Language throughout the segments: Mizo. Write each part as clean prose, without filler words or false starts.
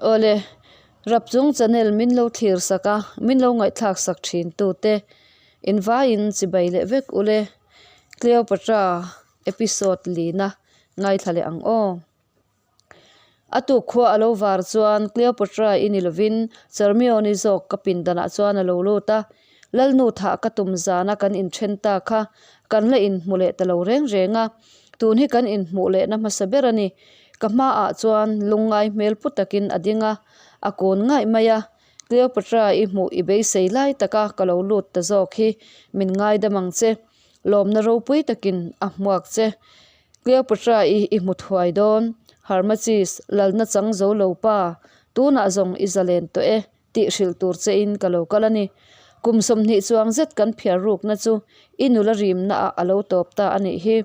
Awle, Rapchung channel min lo thlir sak a, min lo ngaihthlak sak thin tute invaiin chibai leh vek ule. Cleopatra episode lina ngaithla leh ang aw. A tuk khua a lo var chuan Cleopatra i ni lovin Charmione zawk ka pindanah chuan a lo lut a, Lalnu thah ka tum zana kan inthen ta kha kan la inhmu leh ta lo reng reng a, tun hi kan inhmuh lehna hmasa ber a ni. Ka hmaah chuan lungngai hmel pu takin a ding a, a kun ngaih mai a, Cleopatra i hmuh i beisei lai taka ka lo lut ta zawk hi min ngaidam ang che. Lawmna ropui takin a hmuak che. Cleopatra i i hmu thuai dawn. Harmachis, lalna chang zo lo pa, tunah zawng i zalen tawh e, tih hrilh tur che in ka lo kal a ni. Kum 20 chuang zet kan phiar rukna chu i nula rimna ah a lo tawp ta a nih hi.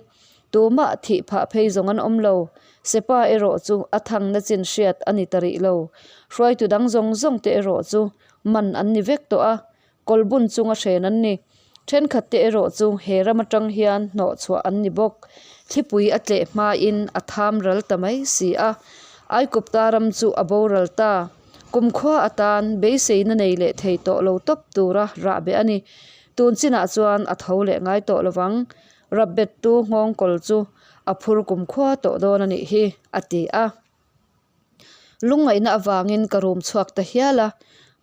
Tumah thih phah phei zawng an awm lo. Sepa erawh chu a thangna chin hriat a ni ta rih lo. Hruaitu dang zawng zawng te erawh chu man an ni vek tawh a, Kawlbun chunga hren an ni. Thenkhat te erawh chu he ram atang hian hnawh chhuah an ni bawk. Thlipui a tleh hmain a tham ral ta mai si a. Aikupta ram chu a boral ta. Kumkhua atan beiseina nei leh thei tawh lo tawp tura rah beh a ni. Tun chinah chuan a tho leh ngai tawh lovang. Rapbettu nghawngkawl chu a phur kumkhua tawh dawn a nih hi, a ti a. Lungngaihna avangin ka rum chhuak ta hial a,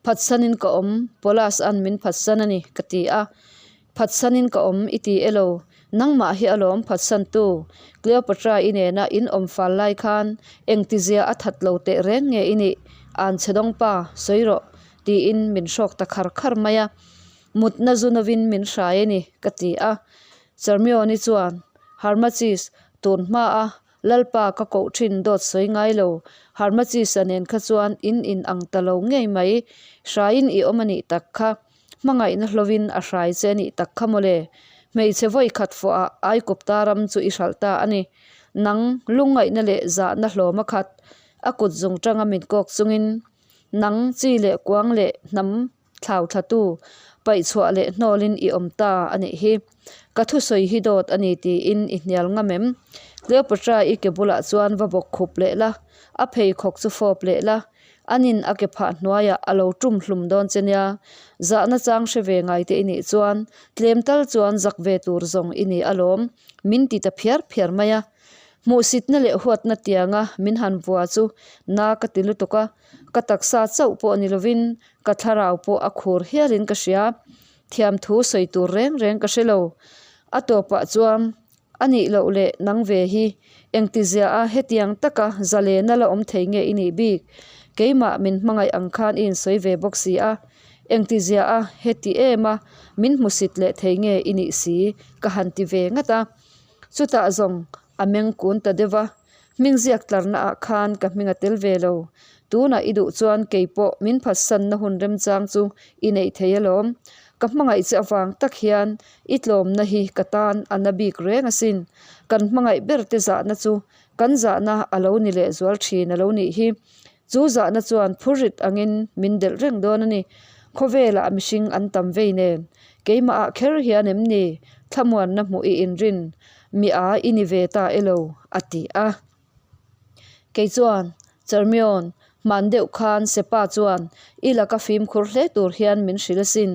Phatsanin ka awm, Paulus-a'n min phatsan a ni, ka ti a. Phatsanin ka awm i ti elo? Nangmah hi alawm phatsantu, Cleopatra-i nena in awm fal lai khan engtizia a that lo teh reng nge i nih? Anchhe dawngpa, sawi rawh, tiin min hrawk ta khar khar mai a. Mutna zu novin min hrai a ni, ka ti a. Charmione-i chuan, Harmachis, tun hmaa Lalpa ka koh thin dawt sawi ngai lo. Harmachisa nen kha chuan in in ang ta lo ngei mai. Hraiin i awm a nih tak kha. Hmangaihna hlovin a hrai che a nih tak kha mawle. Hmeichhe vawi khat fawhah Aikupta ram chu i hralh ta a ni. Nang lungngaihna leh zahna hlawm a khat. A kut zung tanga min kawk chungin nang chi leh kuang leh hnam Thlau thlatu, paihchhuah leh hnawlin i awm ta a nih hi. Ka thusawi hi dawt a ni tiin i hnial ngam em? Cleopatra i ke bulah chuan va bawk khup leh la, a pheikhawk chu fawp leh la, anin a ke phah hnuaiah a lo tum hlum dawn che nia. Zahna chang hre ve ngai te i nih chuan tlem tal chuan zak ve tur zawng i ni alawm, min ti ta phiar phiar mai a. Hmuhsitna leh huatna tianga min han vua chu na ka ti lutuk a, ka taksa chauh pawh ni lovin ka thlarau pawh a khur hialin ka hria. Thiamthu sawi tur reng reng ka hre lo. A tawpah chuan a nih loh leh nang ve hi engtizia a hetiang taka zalena la awm thei nge i nih bik? Keimah min hmangaih ang khan i insawi ve bawk si a, engtizia a heti em a min hmusit leh thei nge i nih si? ka han ti ve ngat a. Chutah zawng a meng kun ta deuh va, hming ziak tlarna ah khan ka hming a tel ve lo. Tunah i duh chuan kei pawh min phatsanna hun remchang chu i neih thei alawm. Ka hmangaih che avang tak hian i tlawmna hi ka tan a na bik reng asin. Kan hmangaih ber te zahna chu kan zahna a lo ni leh zual thin a lo nih hi. Chu zahna chuan phurrit angin min delh reng dawn a ni. Khawvelah mihring an tam vei nen. Keimahah kher hian em ni? Thlamuanna hmuh i inrin mi a i ni ve ta elo? a ti a. Kei chuan, Charmion, hman deuh khan Sepa chuan i laka fimkhur hle tur hian min hrilh asin.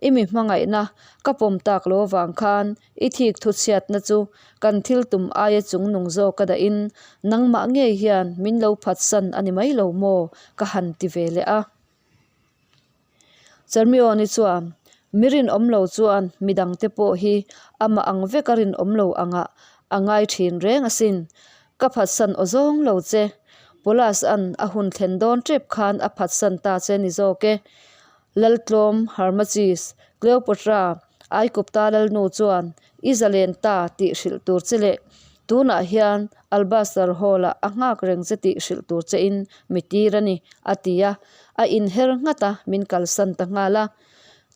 I mi hmangaihna ka pawm tak lo avang khan I thik thu chhiatna chu kan thil tum aia chung nung zawk a dahin nangmah ngei hian min lo phatsan a ni mai lo maw? ka han ti ve leh a. Charmione chuan, Mi rinawm lo chuan midangte pawh hi amah ang vek a rinawm lo angah a ngai thin reng asin. Ka phatsan aw zawng lo che. Paulus-a'n a hun thlen dawn tep khan a phatsan ta che ni zawk e. Laltlawm, Harmachis, Cleopatra, Aikupta lalnu chuan i zalen ta tih hrilh tur che leh tunah hian Albaster Hall-ah a nghak reng che tih hrilh tur chein mi tir a ni, a ti a. A inher nghat a, min kalsan ta nghal a.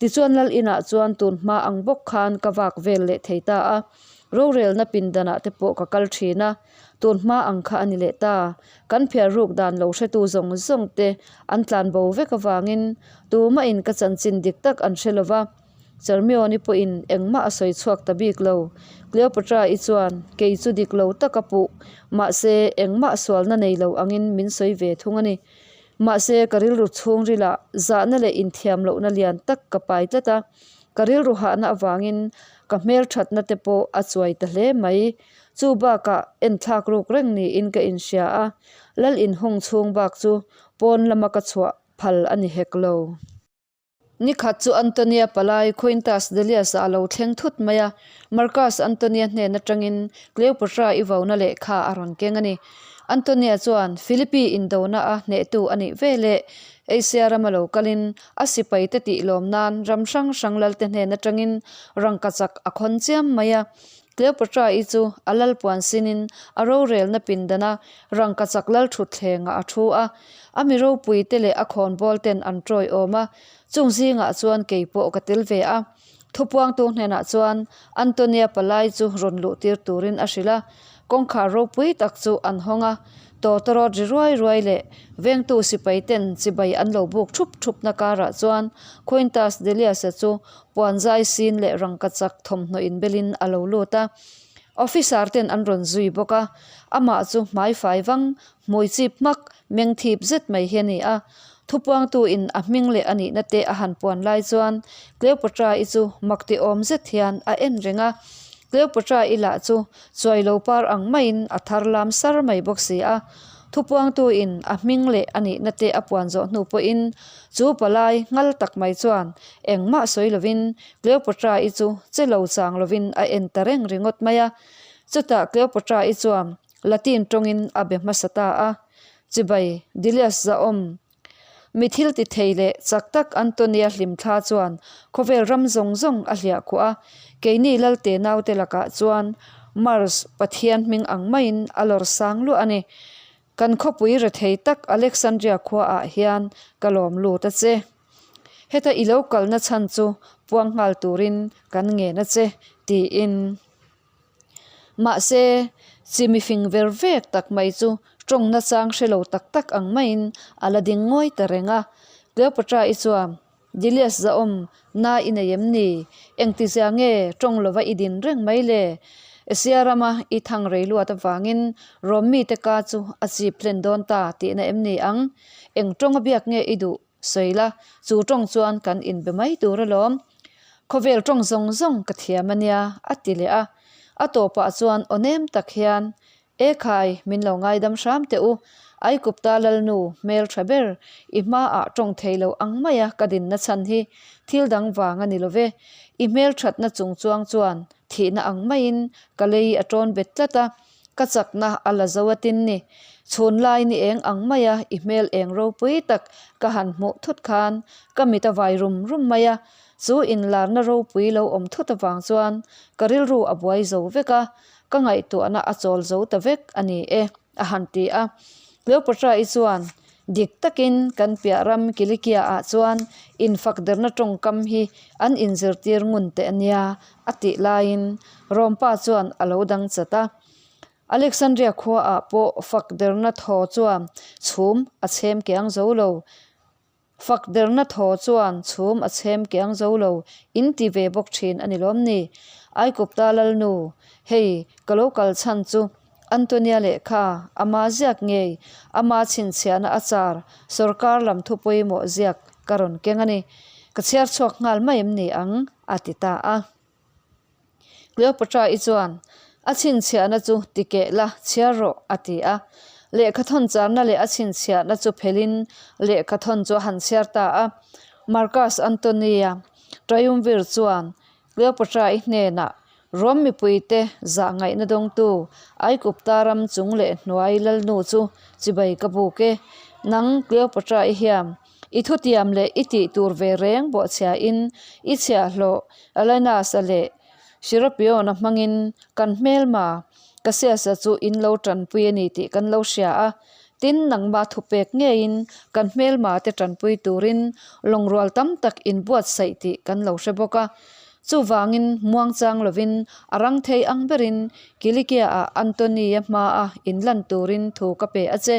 Tichuan lal inah chuan tun hma ang bawk khan ka vak vel leh thei ta a. Rorelna pindanah te pawh ka kal thin a. Tun hma ang kha a ni leh ta. Kan phiar ruk dan lo hretu zawng zawng te an tlan bo vek avangin tumahin ka chanchin dik tak an hre lo va. Charmione pawhin engmah a sawi chhuak ta bik lo. Cleopatra-i chuan kei chu dik lo tak a puh, mahse engmah sualna nei lo angin min sawi ve thung a ni. Mahse, ka rilru chhungrilah zahna leh inthiam lohna lian tak ka pai tlat a, ka rilru hahna avangin ka hmelthatna te pawh a chuai ta hle mai. Chu bakah enthlak ruk reng niin ka inhria a, lal inhung chhung bak chu pawn lama ka chhuah phal a ni hek lo. Nikhat chu Antonia palai Quintus Delius-a a lo thleng thut mai a, Marcus Antonia hnen atangin Cleopatra i vona lehkha a rawn keng a ni. Antonia chuan Philippi indona a hnehtu a nih ve leh Asia rama lo kalin a sipaite tih lawm nan ram hrang hrang lalte hnen atangin rangkachak a khawn chiam mai a. Cleopatra-i chu a lal puan sinin a rorelna pindana rangkachak lal thutthlengah a thu a. A mi ropuite leh a khawnbawl ten an tawiawm a, chung zingah chuan kei pawh ka tel ve a. Thupuangtu hnenah chuan Antonia palai chu rawn luh tir turin a hrilh a, kawngkhar ropui tak chu an hawng a, tawtawrawt ri ruai ruai leh vengtu sipai ten chibai an lo buk thup thupna karah chuan Quintus Delius-a chu puan zai sin leh rangkachak thawmhnaw inbelin a lo lut a. Officer ten an rawn zui bawk a, amah chu hmai fai vang Hmui chip hmak, meng thip zet mai hi a ni a. Thupuangtu in a hming leh a nihna te a han puan lai chuan Cleopatra-i chu mak ti awm zet hian a en reng a. Cleopatra-i lah chu chuai lo par ang maiin a thar lam sar mai bawk si a. Thupuangtu in a hming leh a nihna te a puan zawh hnu pawhin chu palai nghal tak mai chuan engmah sawi lovin Cleopatra-i chu che lo chang lovin a en ta reng ringawt mai a. Chutah Cleopatra-i chuan Latin tawngin a be hmasa ta a, Chibai, Delius zahawm, mi thil ti thei leh chak tak Antonia hlimthla chuan khawvel ram zawng zawng a hliah khuah a, keini Lalte naute lakah chuan Mars pathian hming ang maiin a lawr sang luah a ni. Kan khawpui rethei tak Alexandria khuaah hian ka lawm lut a che. Heta i lo kalna chhan chu puang nghal turin kan ngen a che, tiin. Mahse, chi mifing ver vek tak mai chu tawng nachang hre lo tak tak ang maiin a la ding ngawi ta reng a. Cleopatra-i chuan, Delius zahawm, na i nei em ni? Engtizia nge tawng lova i din reng mai le? Asia rama i thang rei luat avangin Rom mite ka chu a chip hlen dawn ta tihna em ni ang? Eng tawnga biak nge i duh? Sawi la, chu tawng chuan kan inbe mai tur alawm. Khawvel tawng zawng zawng ka thiam a nia, a ti leh a. A tawpah chuan aw nem tak hian, E khai, min lo ngaidam hram teh u, Aikupta Lalnu hmel tha ber, i hmaah tawng thei lo ang maia ka dinna chhan hi thil dang vang a ni lo ve. I hmel thatna chung chuang chuan thihna ang maiin ka lei a tawn bet tlat a, Ka chakna a la zo atin ni. Chhun lai ni eng ang maia i hmel eng ropui tak ka han hmuh thut khan ka mit a vai rum rum mai a, chu inlarna ropui lo awm thut avang chuan ka rilru a buai zo vek a, ka ngaihtuahna a chawl zo ta vek a ni e, a han ti a. Cleopatra-i chuan dik takin kan piah ram Kilikia-ah chuan infakderna tawngkam hi an inzirtir ngun teh a nia A tih laiin Rawmpa chuan a lo dang chat a. Alexandria khuaah pawh fak derna thaw chuan chhum a chhem kiang zo lo. Fak derna thaw chuan chhum a chhem kiang zo lo in ti ve bawk thin a ni lawm ni? Aikupta Lalnu, hei ka lo kal chhan chu Antonia lehkha ama ziak ngei ama chhinchhiahna a char sorkar lam thu pawimawh ziak ka rawn keng a ni. Ka chhiar chhuak nghal mai em ni ang? a ti ta a. Cleopatra-i chuan a chhinchhiahna chu ti keh la, chhiar rawh a ti a. Lehkha thawn charna leh a chhinchhiahna chu phelhin lehkha thawn chu a han chhiar ta a. Marcus Antony-a triumvir chuan Cleopatra-i hnenah Rom mipuite zah ngaihna dawngtu Aikupta ram chung leh hnuai lalnu chu chibai ka buk e. Nang Cleopatra-i hian i thutiam leh i tih tur ve reng bawhchhiain i chhiahhlawh Alinus-a leh Serapion-a hmangin kan hmelma Cassius-a chu in lo tanpui a ni tih kan lo hria a. Tin, nangmah thupek ngeiin kan hmelma te tanpui turin lawngrual tam tak inbuatsaih tih kan lo hre bawk a. Chuvangin muangchang lovin a rang thei ang berin Kilikia-ah Antony-a hmaa inlan turin thu ka pe a che.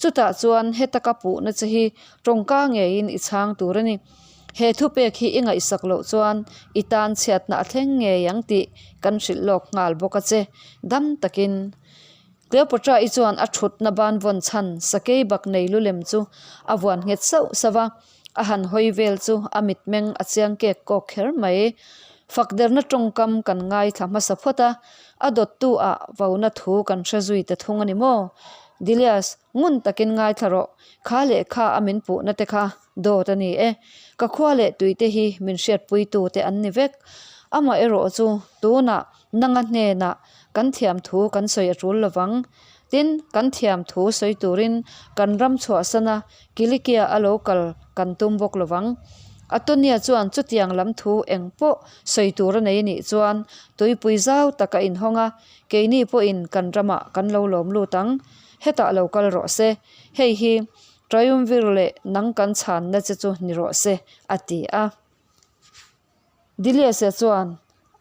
Chutah chuan heta ka puhna che hi tawngka ngeiin i chhang tur a ni. He thupek hi i ngaihsak loh chuan i tan chhiatna a thleng ngei ang tih kan hrilh lawk nghal bawk a che. Dam takin. Cleopatra-i chuan a thutna ban vawn chhan sakei bak nei lu lem chu a vuan nghet sauh sauh a, a han hawi vel chu a mitmeng a chiang kek kawk kher mai. Fakderna tawngkam kan ngaithla hmasa phawt a, a dawttu ah vona thu kan hre zui ta thung a ni maw? Dilias, ngun takin ngaithla rawh, kha lehkha a min puhna te kha dawt a ni e. Ka khua leh tuite hi min hriatpuitu te an ni vek. Amaherawh chu tunah nanga hnenah kan thiam thu kan sawi a tul lovang. Tin, kan thiam thu sawi turin kan ram chhuahsana Kilikia a lo kal kan tum bawk lovang. Atonia chuan chutiang lam thu eng pawh sawi tur a nei anih chuan tuipui zau tak a inhawng a, keini pawhin kan ramah kan lo lawm lut ang. Hetah lo kal rawh se. Hei hi Triumvir leh nang kan chhanna che chu ni rawh se, a ti a. Diliasa chuan,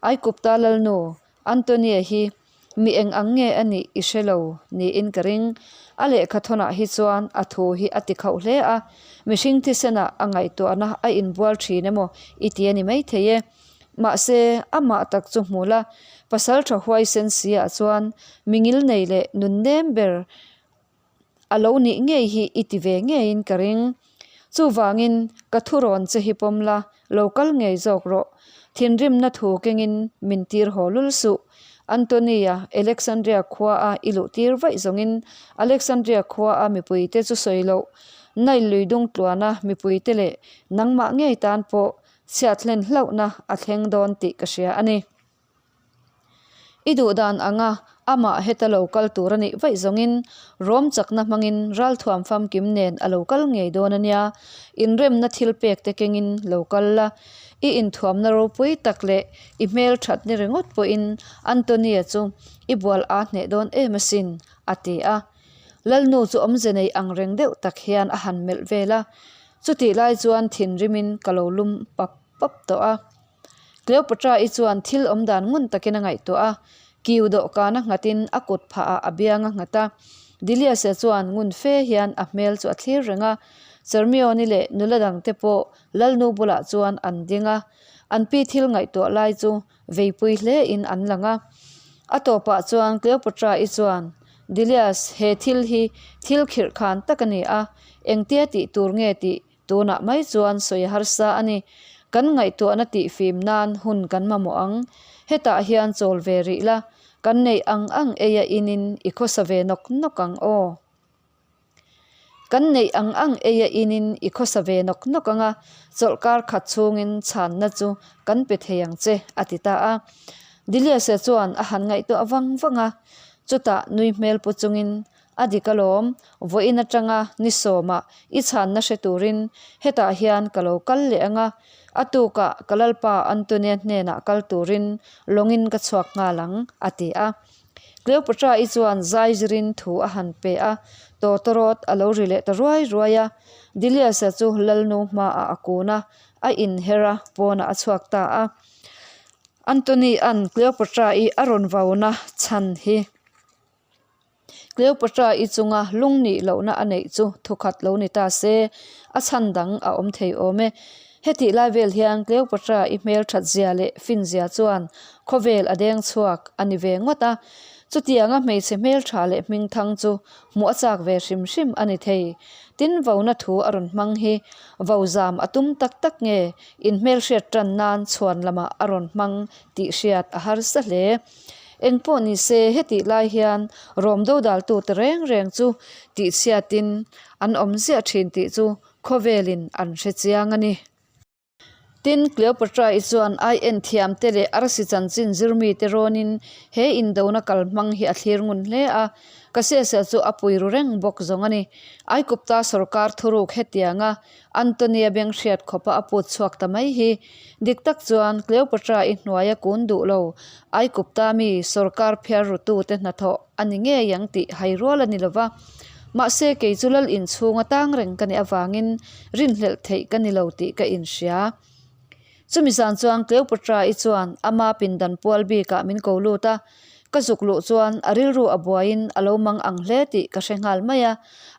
Aikupta lalnu, Antonia hi mi eng ang nge a nih i hre lo niin ka ring. A lehkha thawnah hi chuan a thu hi a ti khauh hle a, mihring thisenah a ngaihtuahna a inbual thin emaw i ti a ni maithei e. Mahse, amah tak chu hmu la, pasal tha huaisen si ah chuan mi ngilnei leh nunnem ber A lo nih ngei hi i ti ve ngeiin ka ring. Chuvangin ka thurawn che hi pawm la, lo kal ngei zawk rawh. Thinrimna thu kengin min tir haw lul suh. Antonia, Alexandria khua a i luh tir vaih zawngin Alexandria khua a mipuite chu sawi loh. Nile lui dung tluana mipuite leh nangmah ngei tan pawh chhiat hlen hlauhna a thleng dawn tih ka hria a ni. I duh dan anga amah heta lo kal tur a nih vaih zawngin rawm chakna hmangin ralthuam famkim nen a lo kal ngei dawn a nia. Inremna thil pek te kengin lo kal la, i inthuamna ropui tak leh i hmel that ni ringawt pawhin Antonia chu i bual aa hneh dawn em asin, a ti a. Lalnu chu awmze nei ang reng deuh tak hian a han melh vel a, chutih lai chuan thinrimin ka lo lum pap pap tawh a. Cleopatra-i chuan thil awm dan ngun takin a ngaihtuah a, kiu dawhkan a nghatin a kut phah ah a biang a nghat a. Dilius-a chuan ngun fe hian a hmel chu a thlir reng a, Hermione leh nula dangte pawh Lalnu bulah chuan an ding a, an pi thil ngaihtuah lai chu veipui hle in an lang a. A tawpah chuan Cleopatra-i chuan, Dilius, he thil hi thil khirh khan tak a ni a, engtia tih tur nge tih Tunah mai chuan sawi a harsa a ni. Kan ngaihtuahna tih fim nan hun kan mamawh ang. Hetah hian chawl ve rih la, kan neih ang ang ei a inin i khawsa ve nawk nawk ang aw. Kan neih ang ang ei a inin i khawsa ve nawk nawk ang a, chawlhkar khat chhungin chhanna chu kan pe thei ang che, a ti ta a. Diliasa chuan a han ngaihtuah vang vang a, chutah nui hmel pu chungin A dik alawm, vawiin atanga ni sawmah i chhanna hre turin hetah hian ka lo kal leh ang a, a tukah ka lalpa Antonia hnenah kal turin lawngin ka chhuak nghal ang, a ti a. Cleopatra-i chuan zai zirin thu a han pe a, tawtawrawt a lo ri leh ta ruai ruai a. Dilius-a chu lalnu hmaah a kun a, a inher a, pawnah a chhuak ta a. Antony-a'n Cleopatra-i a rawn vauna chhan hi. Cleopatra-i chunga lung nih lohna a neih chu thukhat lo ni ta se, a chhan dang a awm thei awm e. Hetih lai vel hian Cleopatra-i hmel that zia leh fin zia chuan khawvel a deng chhuak a ni ve ngawt a. Chutianga hmeichhe hmel tha leh hming thang chu hmuh a chak ve hrim hrim a ni thei. Tin, vona thu a rawn hmang hi vo zam a tum tak tak nge inhmelhriat tan nan chhuan lamah a rawn hmang tih hriat a harsa hle. Eng pawh ni se, hetih lai hian Rom dodaltute reng reng chu tihchhiatin an awm ziah thin tih chu khawvelin an hre chiang a ni. Tin, Cleopatra-i chuan ai en thiamte leh arsi chanchin zirmite rawnin he indona kal hmang hi a thlir ngun hle a, Cassius-a chu a pui ru reng bawk zawng a ni. Aikupta sawrkar thuruk hetianga Antonia beng hriat khawpa a put chhuak ta mai hi. Dik tak chuan Cleopatra-i hnuaia kun duh lo, Aikupta mi sawrkar phiar rutute hnathawh a ni ngei ang tih hai rual a ni lo va. Mahse kei chu lal inchhunga tang reng ka nih avangin rinhlelh theih ka ni lo tih ka inhria. Chumi zan chuan Cleopatra-i chuan ama pindan pual bikah min ko lut a, ka zuk luh chuan a rilru a buaiin a lo mang ang hle tih ka hre nghal mai a,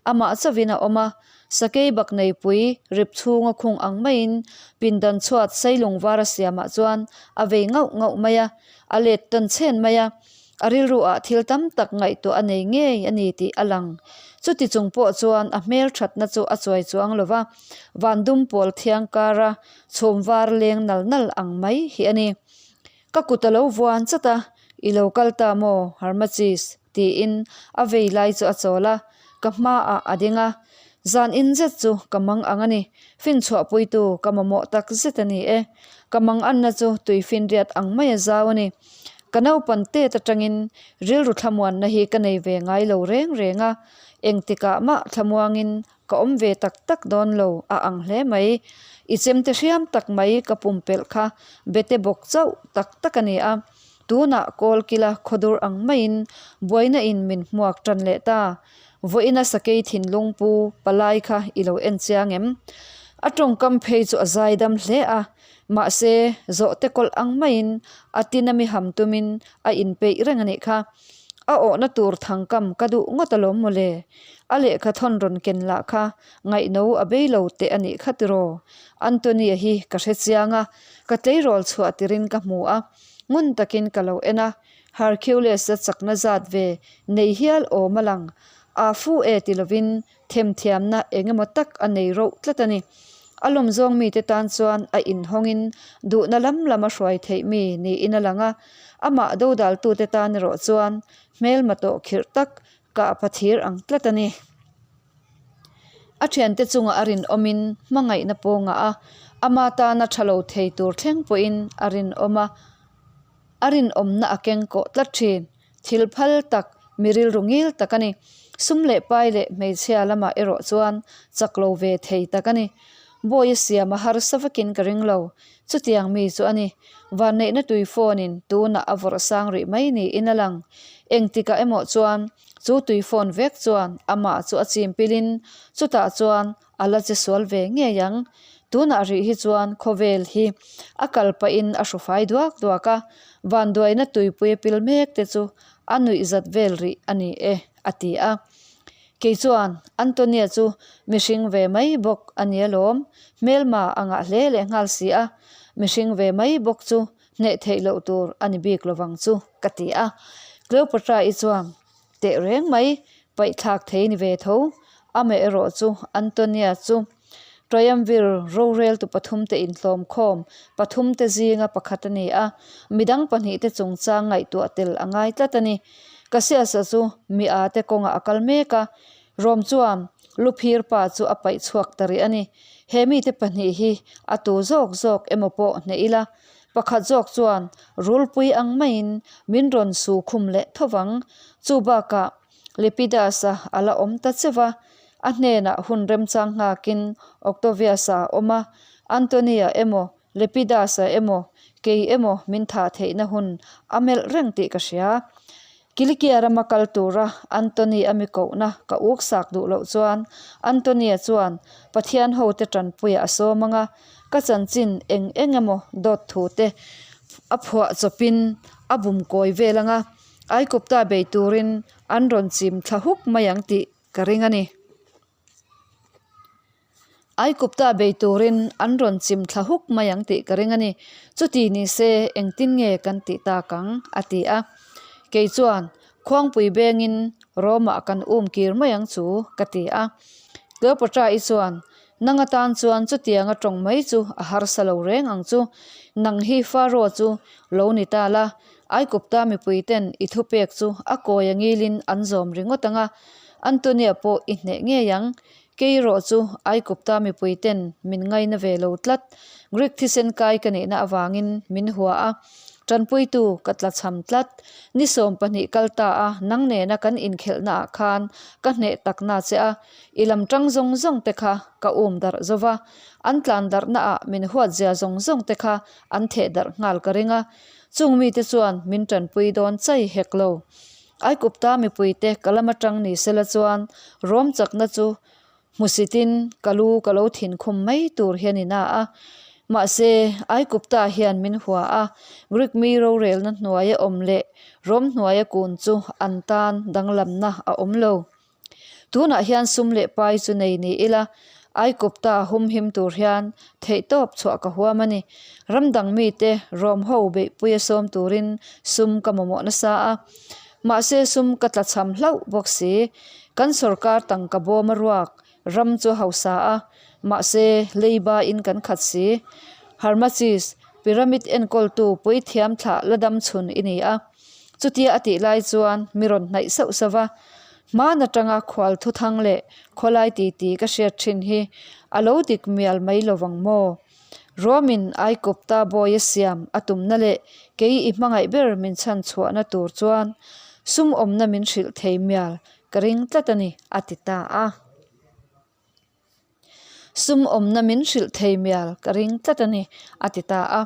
amah chauhin a awm a, Sakei bak neipui rip chhunga khung ang maiin pindan chhuat sailung var a siamah chuan a vei ngauh ngauh mai a, a let tawn chhen mai a. A rilruah thil tam tak ngaihtuah a nei ngei a ni tih a lang. Chuti chung pawh chuan a hmel thatna chu a chuai chuang lo va, van dum pawl thiang kara chhum var leng nal nal ang mai hi a ni. Ka kut a lo vuan chat a, I lo kal ta maw, Harmachis? tiin a vei lai chu a chawl a, ka hmaah a ding a. Zan in zet chu ka mang ang a ni, finchhuahpuitu ka mamawh tak zet a ni e. Ka mang anna chu tui finriat ang mai a zau a ni. Ka naupan tet atangin rilru thlamuanna hi ka nei ve ngai lo reng reng a, engtikah mah thlamuangin ka awm ve tak tak dawn lo a ang hle mai. I chemte hriam tak mai ka pumpelh kha bete bawk chauh tak tak a ni a, tunah kawl kila khawdur ang maiin buaina in min hmuak tan leh ta. Vawiina sakei thinlung pu palai kha i lo en chiang em? A tawngkam phei chu a zaidam hle a, mahse zawhte kawlh ang maiin a tina mi ham tumin a inpeih reng a nih kha. A awhna tur thangkam ka duh ngawt alawm mawle. A lehkha thawn rawn ken lah kha ngaihno a bei lo teh a nih kha tiraw? Antonia hi ka hre chiang a, ka tleirawl chhuah tirin ka hmu a, ngun takin ka lo en a, Hercules-a chakna zat ve nei hial awm a lang. A fu e ti lovin themthiamna eng emaw tak a nei rauh tlat a ni. A lawm zawng mite tan chuan a inhawngin duhna lam lam a hruai theih mi niin a lang a, amah dodaltute tan erawh chuan hmelma tawh khirh tak kah pathir ang tlat a ni. A thiante chungah a rinawmin hmangaihna pawngah a, ama tana tha lo thei tur thleng pawhin a rinawm a, a rinawmna a keng kawh tlat thin. Thil phal tak, mi rilru ngil tak a ni. Sum leh pai leh hmeichhia lamah erawh chuan chak lo ve thei tak a ni. Bawi a siam a harsa vakin ka ring lo. Chutiang mi chu a ni. Vanneihna tui phone in tunah a vawrh sang rih mai niin a lang. Engtikah emaw chuan chu tui phone vek chuan amah chu a chim pilin chutah chuan a la che sual ve ngei ang. Tunah rih hi chuan khawvel hi a kal pahin a hru fai duak duak a, vanduaina tuipui a pil mek te chu a nuih zat vel rih a ni e, a ti a. Kei chuan Antonia chu mihring ve mai bawk a ni alawm, hmelma a ngah hle leh nghal si a, mihring ve mai bawk chu hneh theih loh tur a ni bik lovang chu, ka ti a. Cleopatra-i chuan Teh reng mai, paihthlak thei ni ve tho. Amaherawh chu Antonia chu Triumvir roreltu pathumte inhlawmkhawm pathumte zinga pakhat a ni a, midang pahnihte chungchang ngaihtuah tel a ngai tlat a ni. Cassius-a chu mi a te kawngah a kal mek a, Rome chuan Luphir pa chu a paih chhuak ta rih a ni. He mite pahnih hi a tu zawk zawk emaw pawh hneh ila, Pakhat zawk chuan rulpui ang maiin min rawn su khum leh tho vang. Chu bakah Lepidus-a a la awm ta cheu va, a hnenah hun remchang nghakin Octavius-a a awm a, Antony-a emaw Lepidus-a emaw kei emaw min thah theihna hun a melh reng tih ka hria. Kilikia rama kal tura Antony-a mi kohna ka uk sak duh loh chuan Antony-a chuan Pathian hote tanpuiah a sawm ang a, ka chanchin eng eng emaw dawt thu te a phuah chawpin a bum kawi vel ang a, Aikupta bei turin an rawn chim thla huk mai ang tih ka ring a ni. Aikupta bei turin an rawn chim thla huk mai ang tih ka ring a ni. Chuti ni se engtin nge kan tih tak ang? a ti a. Kei chuan, Khuangpui bengin Rome-ah kan um kir mai ang chu, ka ti a. Cleopatra-i chuan, Nang atan chuan chutianga tawng mai chu a harsa lo reng ang chu. Nang hi Pharaoh chu lo ni ta la, Aikupta mipuiten i thupek chu a kawi a ngilin an zawm ringawt ang a, Antonia pawh i hneh ngei ang. Kei erawh chu Aikupta mipuiten min ngaina ve lo tlat. Greek thisen kai ka nihna avangin min hua a, tanpuitu ka tlachham tlat. Ni 12 kal ta a, nang nena kan inkhelhna ah khan ka hneh takna che a, i lam tang zawng zawng te kha ka um darh zo va, an tlan darhna ah min huatzia zawng zawng te kha an theh darh nghal ka ring a. Chung mite chuan min tanpui dawn chai hek lo. Aikupta mipuite ka lam atang ni sela chuan Rom chakna chu hmusitin ka lu ka lo thin khum mai tur hian in a a. Mahse, Aikupta hian min hua a, Greek mi rorelna hnuaia awm leh Rom hnuaia kun chu an tan danglamna a awm lo. Tunah hian sum leh pai chu nei ni ila, Aikupta humhim tur hian theihtawp chhuah ka huam a ni. Ram dang mite Rom ho beihpuia sawm turin sum ka mamawh nasa a. Mahse sum ka tlachham hlauh bawk si. Kan sorkar tangka bawm a ruak ram chu hausa a, mahse leiba in kan khat si. Harmachis, pyramid enkawltu puithiam thlah la dam chhun i ni a. Chutia a tih lai chuan mi rawn hnaih sauh sauh va, Hman atanga khual thuthang leh khawlai titi ka hriat thin hi a lo dik mial mai lo vang maw? Romin Aikupta bawi a siam a tumna leh kei i hmangaih ber min chhan chhuahna tur chuan sum awmna min hrilh thei mial ka ring tlat a ni, a ti ta a. Sum awmna min hrilh thei mial ka ring tlat a ni, a ti ta a.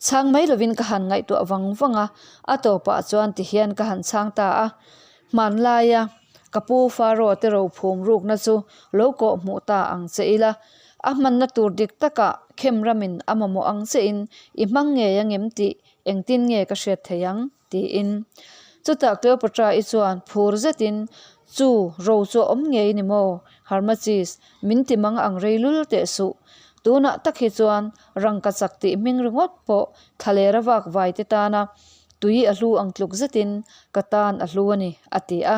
Chhang mai lovin ka han ngaihtuah vang vang a, a tawpah chuan ti hian ka han chhang ta a. Hmanlaia ka pu Faro te rophum rukna chu lo kawh hmuh ta ang che ila, a hmanna tur dik takah khem ramin a mamawh ang chein i hmang ngei angem tih engtin nge ka hriat thei ang? Tiin. Chutah Cleopatra-i chuan phur zetin, Chu, ro chu a awm ngei ni maw? Harmachis, min ti mang ang rei lul teh suh. Tunah tak hi chuan rangka chak tih hming ringawt pawh thlalera vak vai te tana tui a hlu ang tluk zetin ka tan a hlu a ni, a ti a.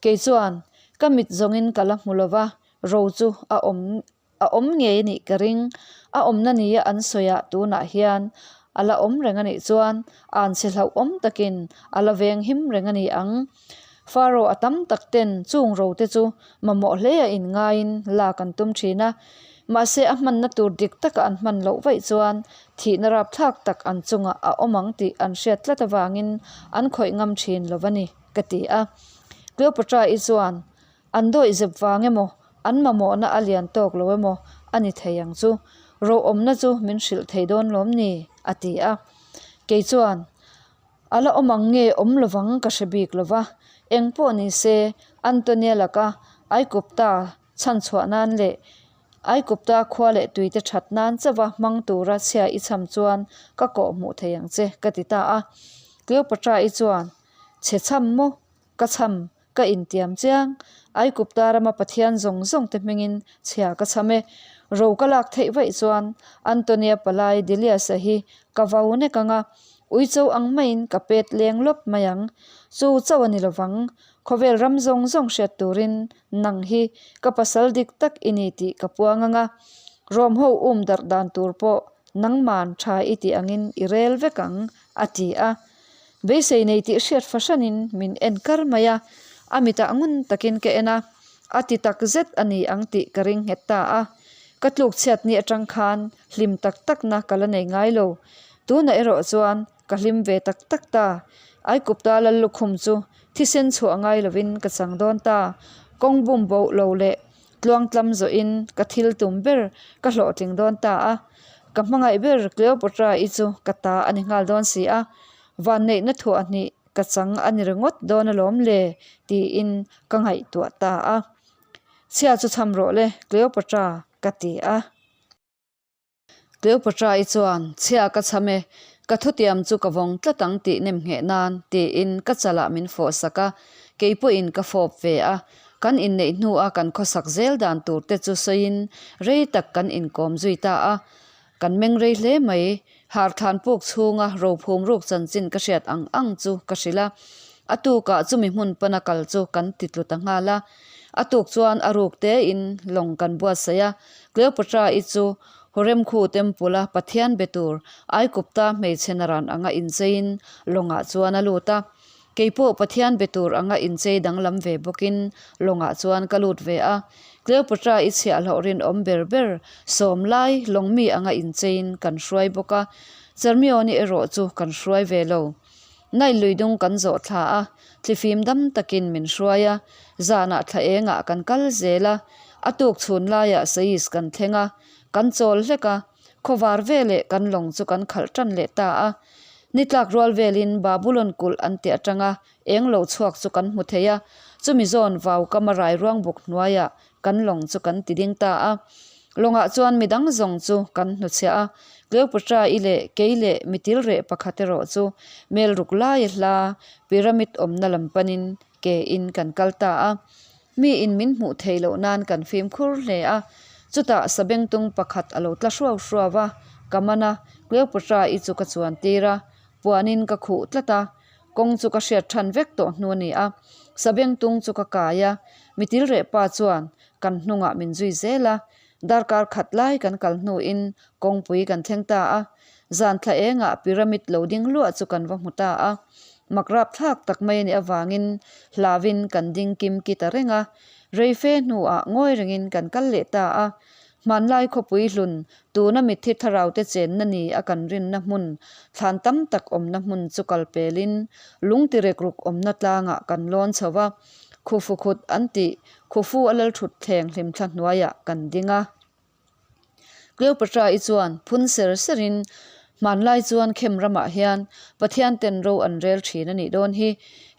Kei chuan, Ka mit zawngin ka la hmu lova, ro chu a awm A awm ngei a nih ka ring. A awmna nia an sawiah tunah hian a la awm reng a nih chuan an chhe hlauhawm takin a la veng him reng a ni ang. Faro a tam tak ten chung ro te chu mamawh hle a inngaiin lak an tum thin a. Mahse a hmanna tur dik taka an hman loh vaih chuan thihna rapthlak tak an chungah a awm ang tih an hriat tlat avangin an khawih ngam thin lo a ni, ka ti a. Cleopatra-i chuan An dawih zep vang emaw, an mamawhna a lian tawk lo emaw a ni thei ang chu. Roawmna chu min hrilh thei dawn lawm ni? a ti a. Kei chuan, A la awm ang nge awm lovang ka hre bik lo va, eng pawh ni se Antonia laka Aikupta chhanchhuah nan leh Aikupta khua leh tuite that nan chauha hmang tura chhia i cham chuan ka kawh hmuh thei ang che, ka ti ta a. Cleopatra-i chuan, Chhe cham maw? Ka cham, ka intiam chiang. Aikupta rama Pathian zawng zawng te hmingin chhia ka cham e. Ro ka lak theih vaih chuan Antonia palai Delius-a hi ka vau nek ang a, uicho ang maiin ka pet leng lawp mai ang. Chu chauh a ni lovang, khawvel ram zawng zawng hriat turin nang hi ka pasal dik tak i ni tih ka puang ang a, Rom ho um darh dan tur pawh nangman tha i tih angin i rel vek ang, a ti a. Beisei nei tih hriat fahranin min en kar mai a, a mitah ngun takin ka en a, a ti tak zet a ni ang tih ka ring nghet ta a. Ka tluk chhiat ni atang khan hlim tak takna ka la nei ngai lo. Tunah erawh chuan ka hlim ve tak tak ta. Aikupta Lallukhum chu thisen chhuah ngai lovin ka chang dawn ta. Kawng bum boh lo leh Tluangtlam zawhin ka thil tum ber ka hlawhtling dawn ta a, ka hmangaih ber Cleopatra-i chu ka ta a ni nghal dawn si a, vanneihna thuah hnih ka chang a ni ringawt dawn alawm le tiin ka ngaihtuah ta a. Chhia chu chham rawh le Cleopatra ka ti a. Cleopatra-i chuan, Chhia ka chham e, ka thutiam chu ka vawng tlat ang tih nem ngheh nan, tiin ka chalah min fawh sak a, kei pawhin ka fawp ve a. Kan inneih hnua kan khawsak zel dan tur te chu sawiin rei tak kan inkawm zui ta a. Kan meng rei hle mai, harthlan puk chhunga rophum ruk chanchin ka hriat ang ang chu ka hrilh a. A tukah chumi hmun pana kal chu kan ti tlu ta nghal a. A tuk chuan a ruk tein lawng kan buatsaih a, Cleopatra-i chu Horemkhu Temple-a Pathian be tur Aikupta hmeichhe naran anga incheiin lawngah chuan a lut a. Kei pawh Pathian be tur anga inchei danglam ve bawkin lawngah chuan ka lut ve a. Cleopatra-i chhiahhlawh rinawm ber ber sawm lai lawng mi anga incheiin kan hruai bawk a, Charmione erawh chu kan hruai ve lo. Nile luidung kan zawh thla a, thlifim dam takin min hruai a, zanah thla engah kan kal zel a, a tuk chhun laiah Sais kan thleng a, kan chawl hlek a, khawvar veleh kan lawng chu kan khalh tan leh ta a. Ni tlak rual velin Babulon kulh an tih atanga eng lo chhuak chu kan hmu thei a, chumi zawn vau kama rai ruang buk hnuaiah kan lawng chu kan ti ding ta a. Lawngah chuan midang zawng chu kan hnuchhiah a, Cleopatra-i leh kei leh mitil reh pakhat erawh chu mel ruk laia hla pyramid awmna lam panin ke in kan kal ta a. Mi in min hmuh theih loh nan kan fimkhur hle a. Chutah sabengtung pakhat a lo tla hruau hruau a, ka man a, Cleopatra-i chu ka chuan tir a, puanin ka khuh tlat a, kawng chu ka hriat than vek tawh hnu a ni a. Sabengtung chu ka kai a, mitilreh pa chuan kan hnungah min zui zel a, darkar khat lai kan kal hnuin kawngpui kan thleng ta a, zan thla engah pyramid lo ding luah chu kan va hmu ta a, mak rapthlak tak mai a nih avangin hlauin kan ding kim ki ta reng a, rei fe hnuah ngawi rengin kan kal leh ta a, hmanlai khawpui hlun tuna mitthi thlarau te chenna ni a kan rinna hmun thlan tam tak awmna hmun chu kal pelin lungtirek ruk awmna tlangah kan lawn chho a. Khufu khut an tih, Khufu a lal thut thleng hlimthla hnuaiah kan ding a. Cleopatra-i chuan phun ser serin, Hmanlai chuan khem ramah hian Pathian ten ro an rel thin a nih dawn hi.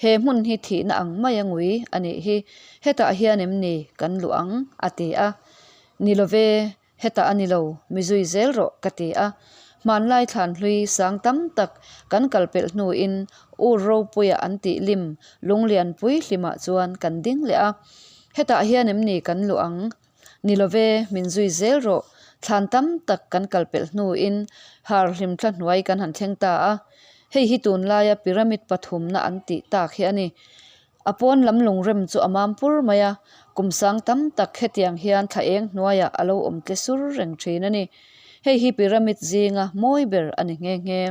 He hmun hi thihna ang mai a ngui a nih hi. Hetah hian em ni kan luh ang? a ti a. Ni love, Hetah a ni lo, mi zui zel rawh ka ti a. Hmanlai thlan hlui sang tam tak kan kal pelh hnuin Ur ropuia an tih lim lunglian pui hlimah chuan kan ding leh a. Hetah hian em ni kan luh ang? Ni love, min zui zel rawh. Thlan tam tak kan kal pelh hnuin har hlimthla hnuai kan han thleng ta a. Hei hi tunlaia pyramid pathumna an tih tak hi a ni. A pawn lam lungrem chu a mam pur mai a, kum sang tam tak hetiang hian thla eng hnuaiah a lo awm tle sur reng thin a ni. Hei hi pyramid zinga mawi ber a ni nghe nghe.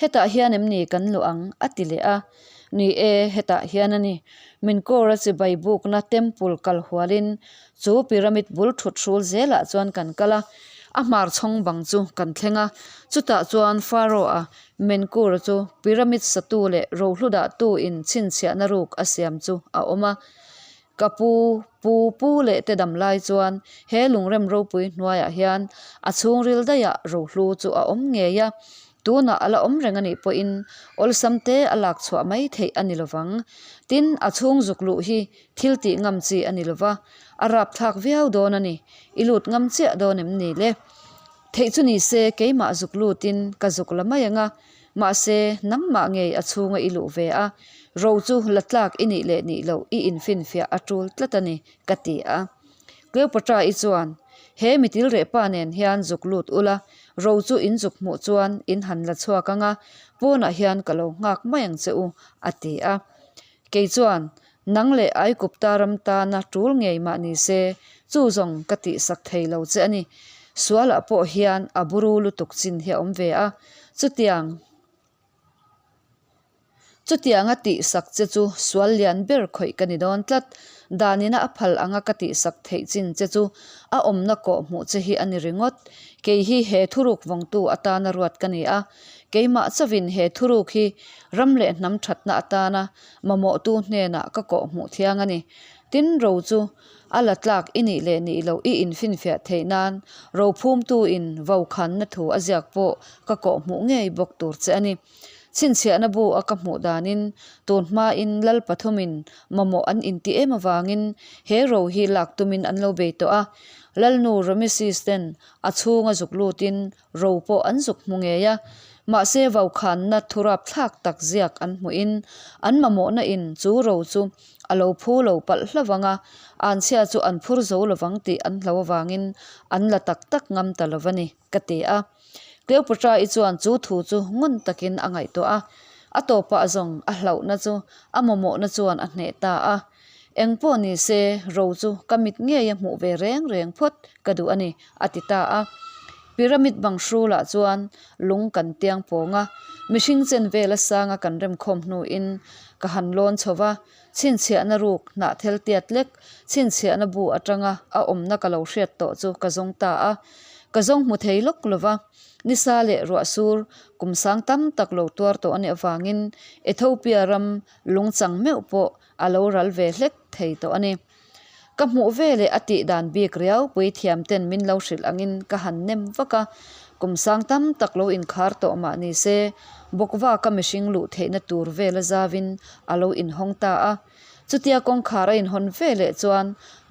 Hetah hian em ni kan luh ang? a ti leh a. Ni e, hetah hian a ni. Minkawra chibai bukna temple kal hualin chu pyramid bul thut hrul zelah chuan kan kal a, a hmar chhawng bang chu kan thleng a, chutah chuan Pharaoh-a Menkura chu pyramid satu leh rohlu dahtu in chhinchhiahna ruk a siam chu a awm a. Ka pu, pu, pu leh te dam lai chuan he lungrem ropui hnuaiah hian a chhungril daihah rohlu chu a awm ngei a. Tunah a la awm reng a nih pawhin awlsam te a lak chhuah mai theih a ni lovang. Tin, a chhung zuk luh hi thil tih ngam chi a ni lova, a rapthlak viau dawn a ni. I lut ngam chiah dawn em ni le? Theih chu ni se keimah zuk lutin ka zuk la mai ang a, mahse nangmah ngei a chhunga i luh ve a, ro chu la tlak i nih leh nih loh i infinfiah a tul tlat a ni, ka ti a. Cleopatra-i chuan, He mitil reh pa nen hian zuk lut ula, ro chu in zuk hmuh chuan in han la chhuak ang a, pawnah hian ka lo nghak mai ang che u, a ti a. Kei chuan, Nang leh Aikupta ram tana tul ngei mah ni se, chu zawng ka tihsak thei lo che a ni. Sualah pawh hian a buru lutuk chin hi a awm ve a, chutiang chutianga tihsak che chu sual lian ber khawih ka ni dawn tlat. Danina a phal anga ka tihsak theih chin che chu a awmna kawh hmuh che hi a ni ringawt. Kei hi he thuruk vawngtu atana ruat ka ni a, keimah chauhin he thuruk hi ram leh hnam thatna atana mamawhtu hnenah ka kawh hmuh thiang a ni. Tin, ro chu a la tlak i nih leh nih loh i infinfiah theih nan ro phumtu in vokhanna thu a ziak pawh ka kawh hmuh ngei bawk tur che a ni. Chhinchhiahna bu a ka hmuh danin tun hmain lal pathumin mamawh an inti em avangin he ro hi lak tumin an lo bei tawh a. Lalnu Rameses ten a chhunga zuk lutin Ro pawh an zuk hmu ngei a, mahse vaukhanna thurap thlak tak ziak an hmuhin an mamawhna in chu ro chu a lo phu lo palh hlo vang a, anchhia chu an phur zo lovang tih an hlo avangin an la tak tak ngam ta lo va ni, ka ti a. Cleopatra-i chuan chu thu chu ngun takin a ngaihtuah a, a tawpah zawng a hlauhna chu a mamawhna chuan a hneh ta a. Eng pawh ni se, ro chu ka mit ngeia hmuh ve reng reng phawt ka duh a ni, a ti ta a. Pyramid bang hrulah chuan lung kan tiang pawng a, mihring chen vela sanga kan remkhawm hnuin ka han lawn chho va, chhinchhiahna ruk hnah thel tiat lek chhinchhiahna bu atanga a awmna ka lo hriat tawh chu ka zawng ta a. Ka zawng hmu thei lawk lo va, nisa leh ruah sur kum sang tam tak lo tuar tawh a nih avangin Ethiopia ram lungchang meuh pawh a lo ral ve hlek thei tawh a ni. Ka hmuh ve leh a tih dan bik riau puithiam ten min lo hrilh angin ka han nem vak a, kum sang tam tak lo inkhar tawh mah ni se, bawkvaka mihring luh theihna tur vela zavin a lo inhawng ta a. Chutia kawngkhar a inhawn ve leh chuan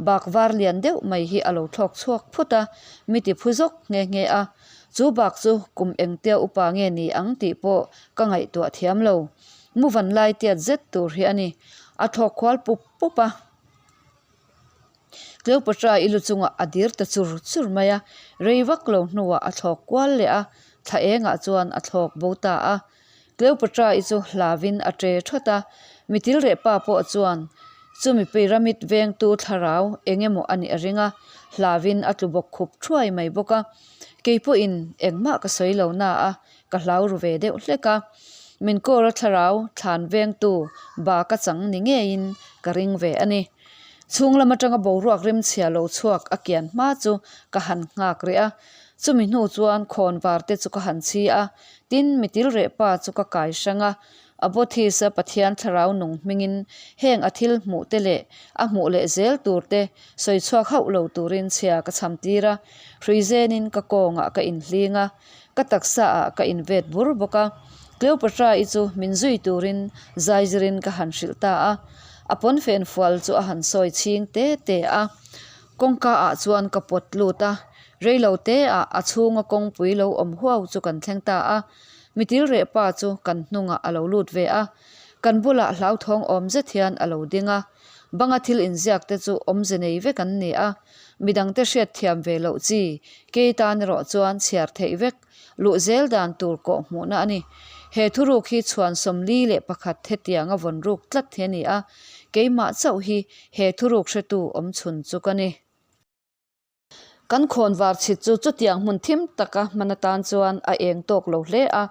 bak var lian deuh mai hi a lo thlawk chhuak phut a, mi ti phu zawk nghe nghe a. Chu bak chu kum engtia upa nge ni ang tih pawh ka ngaihtuah thiam lo. Mu van lai tiat zet tur hi a ni. A thlawk khual pup pup a. Cleopatra-i lu chungah a dir ta chur chur mai a, rei vak lo hnuah a thlawk kual leh a, thla engah chuan a thlawk bo ta a. Cleopatra-i chu hlavin a ṭe ṭhawt a, mitil reh pa pawh chuan chumi pyramid vengtu thlarau eng emaw a nih a ring a, hlavin a tlu bawk khup ṭhuai mai bawk a. Kei pawhin engmah ka sawi lo na a, ka hlau ru ve deuh hlek a. Min kawra thlarau thlan vengtu ba ka chang ni ngeiin ka ring ve a ni. Chhung lam atanga boruak rimchhia lo chhuak a kian hma chu ka han nghak rih a. Chumi hnu chuan khawn var te chu ka han chhi a, tin mitil reh pa chu ka kai hrang a. Abothis-a Pathian thlarau nung hmingin heng a thil hmuh te leh a hmuh leh zel tur te sawi chhuak hauh lo turin chhia ka chham tir a, hrui zenin ka kawngah ka inhling a. Ka taksa ah ka invet bur bawk a, Cleopatra-i chu min zui turin zaizirin ka han hrilh ta a, a pawnfen fual chu a han sawi chhing te te a. Kawngka ah chuan ka pawt lut a, reilo te ah a chhunga kawngpui lo awm huau chu kan thleng ta a, mitil reh pa chu kan hnungah a lo lut ve a, kan bulah hlauthawng awm zet hian a lo ding a, banga thil inziak te chu awmze nei vek an ni a. Midangte hriatthiam ve loh chi, kei tan erawh chuan chhiar theih vek luh zel dan tur kawh hmuhna a ni. He thuruk hi chhuan 41 hetianga vawn ruk tlat hi a ni a, keimah chauh hi he thuruk hretu awm chhun chu ka ni. Kan khawnvar chhit chu chutiang hmun thim taka hman atan chuan a eng tawk lo hle a,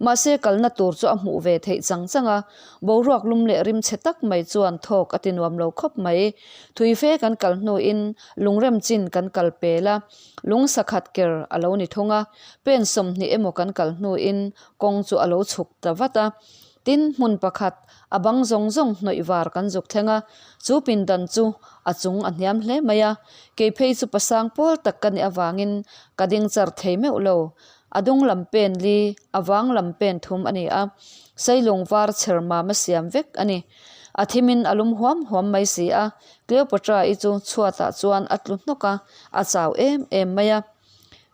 mahse kalna tur chu a hmuh ve theih chang chang a, boruak lum leh rimchhe tak mai chuan thawk a ti nuam lo khawp mai. Thui fe kan kal hnuin lungrem chin kan kal pel a, lung sakhat ker a lo ni thung a, pen 20 emaw kan kal hnuin kawng chu a lo chhuk ta vat a. Tin, hmun pakhat a bang zawng zawng hnawih var kan zuk thleng a, chu pindan chu a chung a hniam hle mai a, kei phei chu pasang pawl tak ka nih avangin ka ding char thei meuh lo. A dung lam pen li, a vang lam pen thum a ni a, Sailung var chher mam a siam vek a ni. A thimin a lum huam huam mai si a, Cleopatra-i chu chhuatah chuan a tlu hnawk a, a chau em em mai a.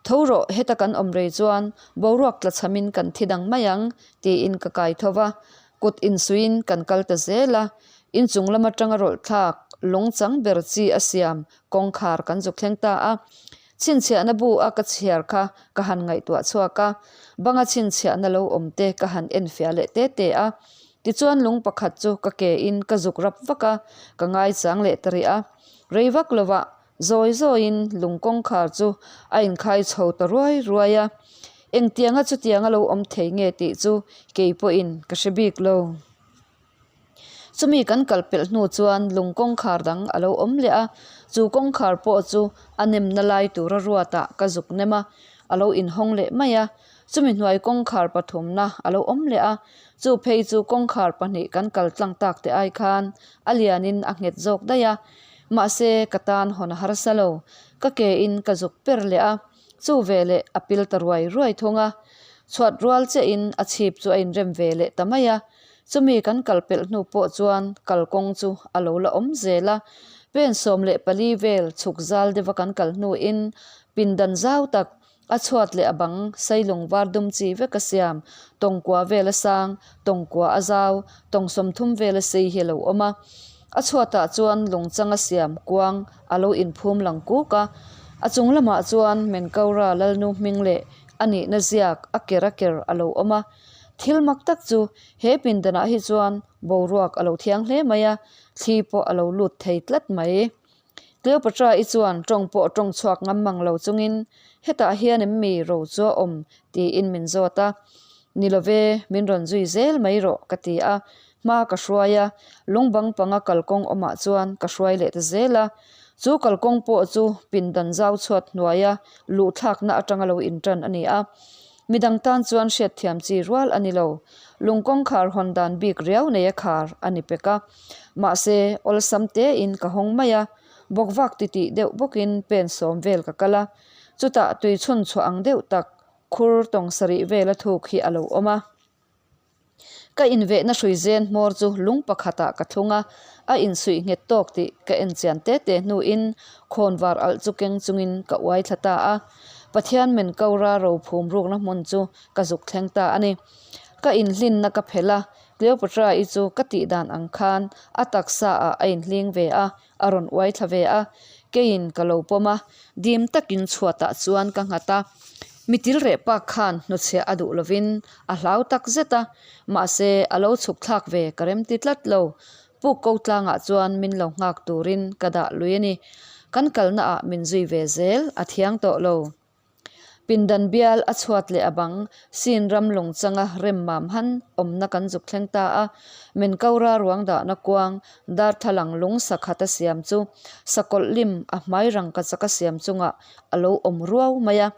Tho rawh, heta kan awm rei chuan boruak tla chhamin kan thi dang mai ang, tiin ka kai tho va. Kut insuiin kan kal ta zel a, inchung lam atanga rawlh thlak lung chang ber chi a siam kawngkhar kan zuk thleng ta a. Chhinchhiahna bu a ka chhiar kha ka han ngaihtuah chhuak a, banga chhinchhiahna lo awm te ka han enfiah leh te te a. Tichuan lung pakhat chu ka ke in ka zuk rap vak a, ka ngaichang leh ta rih a. Rei vak lovah zawi zawiin lung kawngkhar chu a inkhai chho ta ruai ruai a. Engtianga chutianga lo awm thei nge tih chu kei pawhin ka hre bik lo. Chumi kan kal pelh hnu chuan lung kawngkhar dang a lo awm leh a, chu kawngkhar pawh chu a nemna lai tura ruatah ka zuk nem a, a lo inhawng leh mai a. Chumi hnuai kawngkhar pathumna a lo awm leh a, chu phei chu kawngkhar pahnih kan kal tlang tak te ai khan a lianin a nghet zawk daih a, mahse ka tan hawn a harsa lo, ka ke in ka zuk per leh a, chu veleh a pil ta ruai ruai thung a, chhuat rual chiahin a chhip chu a inrem ve leh ta mai a. Chumi kan kal pelh hnu pawh chuan kalkawng chu a lo la awm zel a, pen 14 vel chhuk zal deuha kan kal hnuin pindan zau tak a chhuat leh a bang sailung var dum chi vek a siam, tawngkua vel a sang, tawngkua a zau, tawng 30 vel a sei hi a lo awm a. A chhuatah chuan lungchang a siam kuang a lo inphum lang kuk a, a chung lamah chuan Menkaura Lalnu hming leh a nihna ziak a ker a ker a lo awm a. Thil mak tak chu he pindanah hi chuan boruak a lo thiang hle mai a, thli pawh a lo lut thei tlat mai. Cleopatra-i chuan tawng pawh tawng chhuak ngam mang lo chungin, Hetah hian em mi ro chu a awm? tiin min zawt a. Ni lo ve, min rawn zui zel mai rawh, ka ti a. Hma ka hruai a, lungbang panga kalkawng awmah chuan ka hruai leh ta zel a. Chu kalkawng pawh chu pindan zau chhuat hnuaia luhthlakna atanga lo intan a ni a. Midang tan chuan hriatthiam chi rual a ni lo. Lung kawngkhar hawn dan bik riau nei a khar a ni pek a. Mahse, awlsam tein ka hawng mai a, bawkvak titih deuh bawkin pen sawm vel ka kal a. Chutah tui chhun chhuah ang deuh tak khur tawng sarih vela thuk hi a lo awm a. Ka invehna hrui zen hmawr chu lung pakhatah ka thlung a, a insuih nghet tawk tih ka en chian te te hnuin khawnvar alh chu keng chungin ka uai thla ta a. Pathian men Kora ro phum rukna hmun chu ka zuk thleng ta a ni. Ka inhlinna ka phelh a, Cleopatra-i chu ka tih dan ang khan a taksa ah a inhling ve a, a rawn uai thla ve a. Keiin ka lo pawm a, dim takin chhuatah chuan ka nghat a. Mi tilreh pak khan hnuchhiah a duh lovin a hlau tak zet a, mahse a lo chhuk thlak ve ka remti tlat lo. Puk ko tlangah chuan min lo nghak turin ka dah lui a ni. Kan kalna ah min zui ve zel a thiang tawh lo. Pindan bial a chhuat leh a bang sin ram lung changa rem mam han awmna kan zuk thleng ta a, min kora ruang dahna kuang darthlalang lung sakhat a siam chu sakawlh lim a hmai rangka chaka siam chungah a lo awm ruau mai a.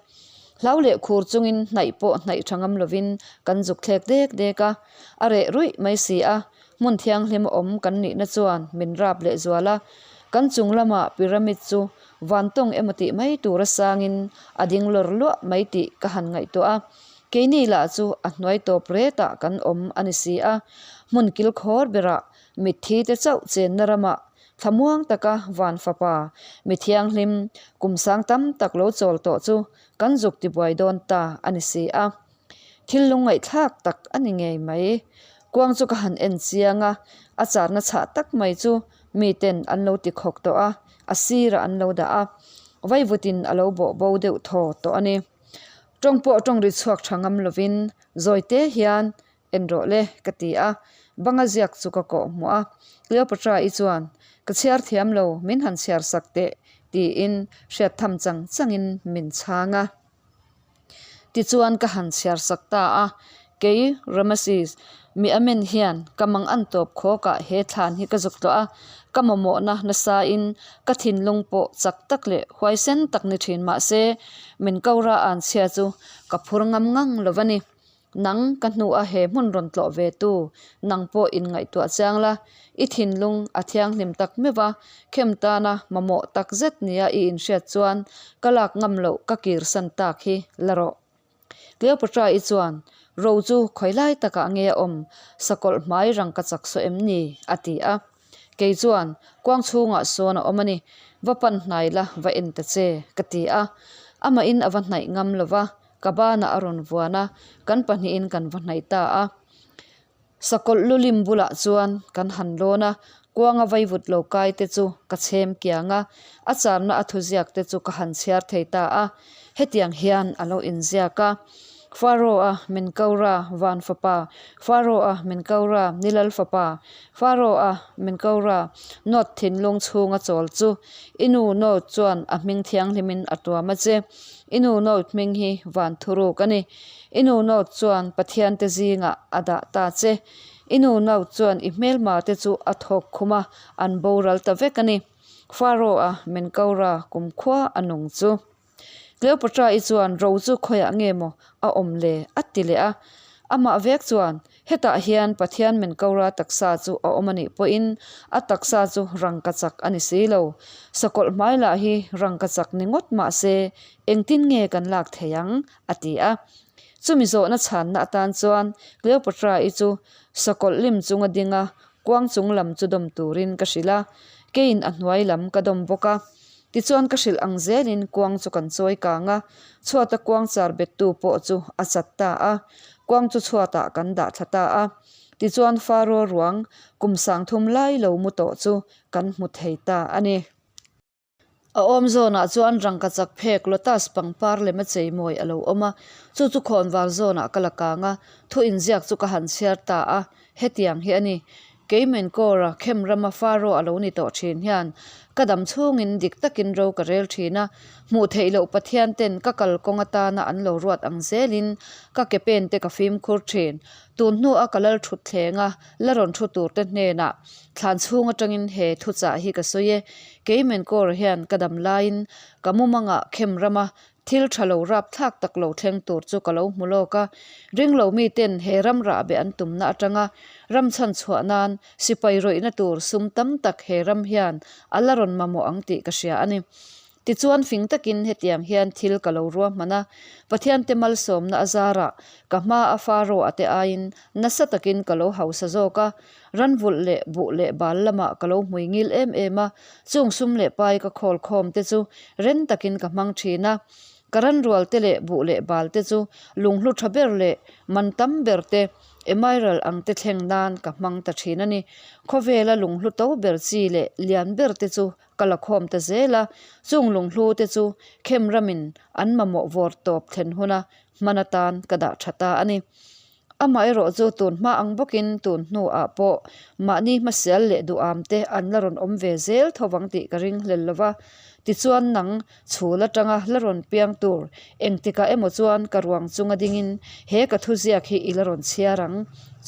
Hlau leh khur chungin hnaih pawh hnaih tha ngam lovin kan zuk thlek dek dek a, a reh ruih mai si a, hmun thianghlim awm kan nihna chuan min rap leh zual a, kan chung lama pyramid chu vantawng emaw tih mai tura sangin a ding lawr luah mai tih ka han ngaihtuah a, keini lah chu a hnuai tawp retah kan awm a ni si a, hmun kilkhawr berah mitthi te chauh chenna ramah Thlamuang taka van fapa mi thianghlim kum sang tam tak lo chawl tawh chu kan zuk tibuai dawn ta a ni si a. Thil lungngaihthlak tak a ni ngei mai. Kuang chu ka han en chiang a, a charna chhah tak mai chu miten an lo tikhawk tawh a, a sirah an lo dah a, vaivutin a lo bawh bo deuh thaw tawh a ni. Tawng pawh tawng ri chhuak tha ngam lovin zawite hian En rawh le, ka ti a. Banga ziak chu ka kawh hmuh a. Cleopatra-i chuan, Ka chhiar thiam lo, min han chhiar sak teh, tiin hriat tham chang changin min chhang a. Tichuan ka han chhiar sak ta a. Kei, Rameses, mi amen hian ka mang an tawp khawkah he thlan hi ka zuk tawh a. Ka mamawhna nasain ka thinlung pawh chak tak leh huaisen tak ni thin mah se, min kora an chhia chu ka phur ngam ngang lo va ni. Nang ka hnua he hmun rawn tlawh ve tu, nang pawh inngaihtuah chiang la, i thinlung a thianghlim tak meuh va, khem tana mamawh tak zet nia i inhriat chuan ka lak ngam loh ka kirsan tak hi la rawh. Cleopatra-i chuan, Ro chu khawi lai takah nge a awm, sakawlh hmai rang ka chak saw em ni? a ti a. Kei chuan, Kuang chhungah sawn a awm a ni, va pan hnai la, va en ta che, ka ti a. Amahin a va hnaih ngam lo va, Ka banah a rawn vuan a, kan pahnihin kan va hnaih ta a. Sakawlh lulim bulah chuan kan han lawn a, kuanga vaivut lo kai te chu ka chhem kiang a, a charna a thuziak te chu ka han chhiar thei ta a. Hetiang hian a lo inziak a, Pharaoh-a min ko ra, van fapa, Pharaoh-a min ko ra, ni lal fapa, Pharaoh-a min ko ra, Note thinlung chhunga chawl chu i nu Note chuan a hming thianghlimin a tuam a che. I nu note hming hi van thuruk a ni. I nu note chuan Pathian te zingah a dah ta che. I nu note chuan i hmelma te chu a thawk khum a, an boral ta vek a ni. Pharaoh-a Menkaura kumkhua a nung chu. Cleopatra-i chuan ro chu khawiah nge maw a awm le? a ti leh a. Amah vek chuan Hetah hian Pathian Menkaura taksa chu a awm a nih pawhin a taksa chu rangkachak a ni si lo. Sakawlh hmai lah hi rangkachak ni ngawt mah se engtin nge kan lak thei ang? a ti a. Chumi zawhna chhanna atan chuan Cleopatra-i chu sakawlh lim chunga dinga kuang chung lam chu dawm turin ka hrilh a, keiin a hnuai lam ka dawm bawk a. Tichuan ka hrilh ang zelin kuang chu kan chawi kang a, chhuata kuang char bettu pawh chu a chat ta a, kuang chu chhuatah kan dah thla ta a. Tichuan Faro ruang kum sangthum lai lo mu tawh chu kan hmu thei ta a ni. A awm zawnah chuan rangkachak phek lotus pangpar lema cheimawi a lo awm a, chu chu khawnvar zawnah ka la kang a, thu inziak chu ka han chhiar ta a, hetiang hi a ni. Kei Menkora, Khem rama Faro a lo ni tawh thin hian ka dam chhungin dik takin ro ka rel thin a, hmuh theih loh Pathian ten ka kal kawng atana an lo ruat ang zelin ka ke pen te ka fimkhur thin. Tun hnua ka lal thut thleng a, la rawn thu tur te hnenah thlan chhung atangin he thuchah hi ka sawi e. Kei Menkora hian ka dam laiin ka mumangah Khem rama Thil tha lo rap thlak tak lo thleng tur chu ka lo hmu lawk a, ringlo miten he ram rahbeh an tumna atanga ram chhan chhuah nan sipai rawihna tur sum tam tak he ram hian a la rawn mamawh ang tih ka hria a ni. Tichuan fing takin hetiang hian thil ka lo ruahman a, Pathiante malsawmna a zarah ka hma a Faro a te aiin nasa takin ka lo hausa zawk a, Ranvulh leh buh leh bal lamah ka lo hmui ngil em em a, chung sum leh pai ka khawl khawm te chu ren takin ka hmang thin a. Ka ranrual te leh buh leh bal te chu lunghlu tha ber leh man tam ber te emiral ang te thleng nan ka hmang ta thin a ni. Khawvela lunghlu to ber chi leh lian ber te chu ka la khawm ta zel a, chung lunghlu te chu khem ramin an mamawh vawr tawp thlen huna hman atan ka dah tha ta a ni. Amaherawh chu tun hma ang bawkin tun hnuah pawh mahni hmasial leh duham te an la rawn awm ve zel tho vang tih ka ring hlel lo va. Tichuan nang chhul atanga la rawn piang tur engtikah emaw chuan ka ruang chunga dingin he ka thuziak hi i la rawn chhiar ang.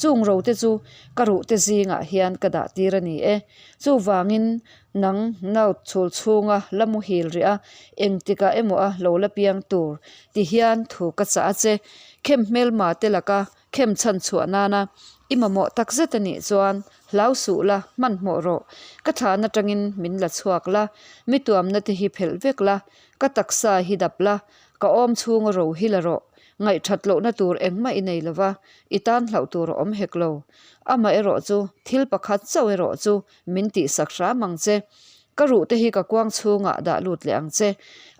Chung ro te chu ka ruh te zingah hian ka dah tir a ni e. Chuvangin nang naut chhul chhunga la muhil rih a, engtikah emaw a lo la piang tur ti hian thu ka chah a che. Khem hmelma te laka khem chhan chhuah nana i mamawh tak zet a nih chuan hlau suh la, hmanhmawh rawh. Ka thlan atangin min la chhuak la, mi tuamna te hi phelh vek la, ka taksa hi dap la, ka awm chhunga ro hi la rawh. Ngaihthat lohna tur engmah i nei lova, i tan hlauh tur a awm hek lo. Amaherawh chu thil pakhat chauh erawh chu min tihsak hram ang che. Ka ruh te hi ka kuang chhungah dah lut leh ang che.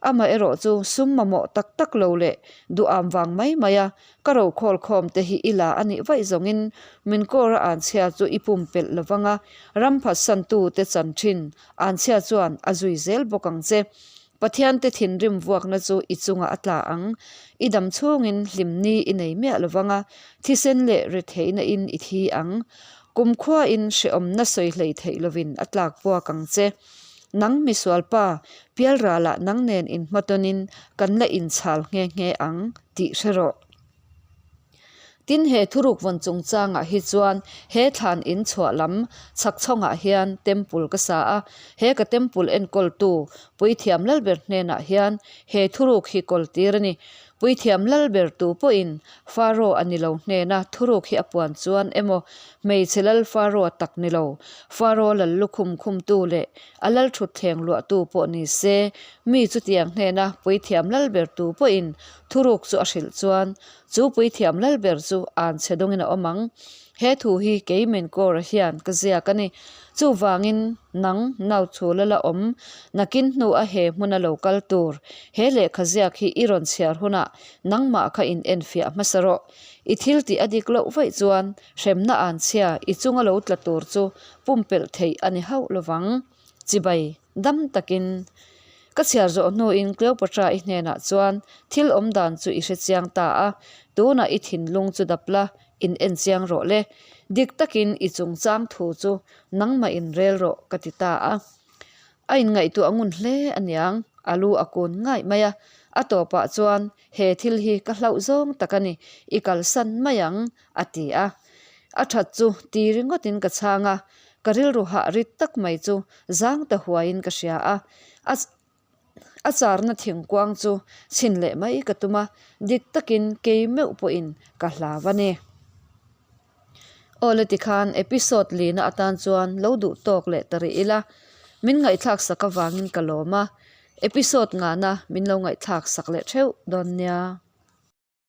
Amaherawh chu sum mamawh tak tak lo leh duham vang mai mai a, ka rokhawl khawm te hi i la a nih vaih zawngin min kawr a anchhia chu i pumpelh lo vang a, ram phatsantu te chan thin anchhia chuan a zui zel bawk ang che. Pathian te thinrim vuakna chu i chungah a tla ang. I dam chhungin hlimni i nei miah lo vang a, thisen leh retheihna in i thi ang. Kumkhuain hrehawmna sawi hlei theih lovin a tlak puak ang che. Nang misualpa, pialralah nang nen inhmatawnin kan la inchhal nghe nghe ang tih hre rawh. Tin, he thuruk vawn chungchangah hi chuan he thlan in chhuah lam chhak chhawngah hian temple ka sa a, he ka temple enkawltu Puithiam Lalber hnenah hian he thuruk hi kawl tir a ni. Puithiam Lalber tu pawhin Pharaoh a ni lo hnena thuruk hi a puan chuan emaw hmeichhe lal Pharaoh tak ni lo, Pharaoh lal lukhum khumtu leh a lal thutthleng luahtu pawh ni se, mi chutiang hnena Puithiam Lalber tu pawhin Thuruk chu a hrilh chuan, Chu puithiam lal ber chu an chhe dawngin a awm ang. He thu hi kei Menkora hian ka ziak a ni. Chuvangin, nang, nau chhula la awm, nakin hnu a he hmuna lo kal tur, he lehkha ziak hi i rawn chhiar hunah nangmah kha in enfiah hmasa rawh. I thil tih a dik loh vaih chuan hremna an chhia i chunga lo tla tur chu pumpelh theih a ni hauh lovang. Chibai, dam takin ka chhiar zawh hnuin Cleopatra i hnenah chuan thil awm dan chu i hre chiang ta a, tunah i thinlung chu dap la, in en chiang rawh le. Dik takin i chungchang thu chu nangmah in rel rawh ka ti ta a. A inngaihtuah ngun hle aniang, a lu a kun ngaih mai a. A tawpah chuan he thil hi ka hlauh zawng tak a ni, i kalsan mai ang a ti a. A that chu ti ringawtin ka chhang a, ka rilru hah rit tak mai chu zang ta huaiin ka hria a. A a charna thingkuang chu chhin leh mai ka tum a, dik takin kei meuh pawhin ka hlau a ni. Aw le tikhan episode lina atan chuan lo duh tawk leh ta rih ila, min ngaihthlak sak avangin ka lawm a, episode ngahna min lo ngaihthlak sak leh theuh dawn nia.